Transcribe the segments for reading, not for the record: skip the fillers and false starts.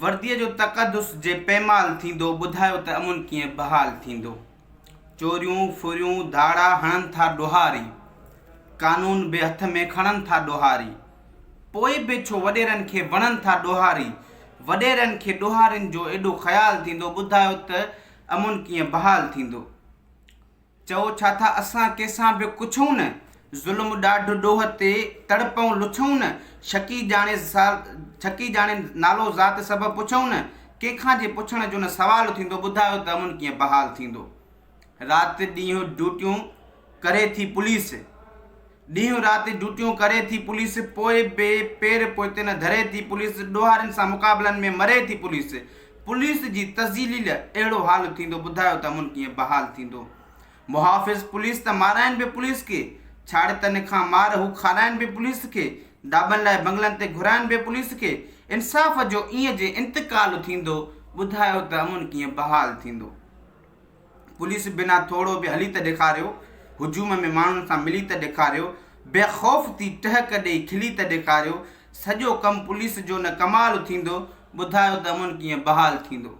ورديء جو تقدس جي پيمال ٿيندو، ٻڌايو ته امن ڪيئن بحال ٿيندو؟ چوريون، ڦريون، ڌاڙا هڻن ٿا ڏوهاري، قانون به هٿ ۾ کڻن ٿا ڏوهاري، پوء به ڇو وڏيرن کي وڻن ٿا ڏوهاري، وڏيرن کي ڏوهارين جو ايڏو خيال ٿيندو، ٻڌايو ته امن ڪيئن بحال ٿيندو؟ چئو ڇا ٿا اسان ڪنهن سان به ڪڇون نه، ظلم ڏاڍ ڏوهه تي تڙپئون لڇون نه، شڪي ڄاڻي ڇڪي ڄاڻي نالو ذات سبب پڇون نه، ڪنهن کان جي پڇڻ جو نه سوال ٿيندو، ٻڌايو ته امن ڪيئن بحال ٿيندو. رات ڏينهن ڊيوٽيون ڪري ٿي پوليس. ڏينهن رات ڊيوٽيون ڪري ٿي پوليس، پوء به پير پوئتي نه ڌري ٿي پوليس، ڏوهارين سان مقابلن ۾ مري ٿي پوليس، پوليس جي تذليل اهڙو حال ٿيندو ٻڌايو ته امن ڪيئن بحال ٿيندو. محافظ پوليس ته مارائين به پوليس کي، ڇاڙتن کان مار هو کارائين به پوليس کي، داٻن لاء بنگلن تي گهرائين به پوليس کي، انصاف جو ائين جي انتقال ٿيندو ٻڌايو ته امن ڪيئن بحال ٿيندو. پوليس بنا ٿورو به هلي ته ڏيکاريو، هجوم ۾ ماڻهن سان ملي ته ڏيکاريو، بي خوف ٿي ٽهڪ ڏئي کلي ته ڏيکاريو، سڄو ڪم پوليس جو نه ڪمال ٿيندو، ٻڌايو ته امن ڪيئن بحال ٿيندو.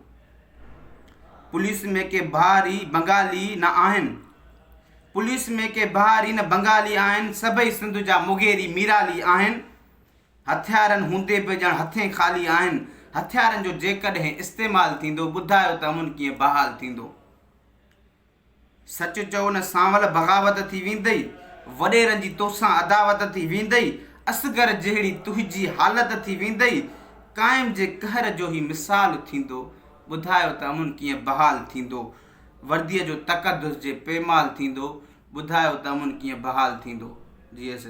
پوليس ۾ ڪي بهاري بنگالي نه آهن. پوليس ۾ ڪي بهاري نه بنگالي آهن، سڀئي سنڌ جا مغيري ميرالي آهن. هٿيارن هوندي به ڄڻ هٿين خالي آهن، هٿيارن جو جيڪڏهن استعمال ٿيندو، ٻڌايو ته امن ڪيئن بحال ٿيندو؟ سچ چئو نه سانول بغاوت ٿي ويندئي، وڏيرن جي توسان عداوت ٿي ويندئي، اصغر جهڙي تنهنجي حالت ٿي ويندئي، قائم جي قهر جو هي مثال ٿيندو، ٻڌايو ته امن ڪيئن بحال ٿيندو؟ ورديء جو تقدس جي پيمال ٿيندو، ٻڌايو ته امن ڪيئن بحال ٿيندو؟ جي ايس.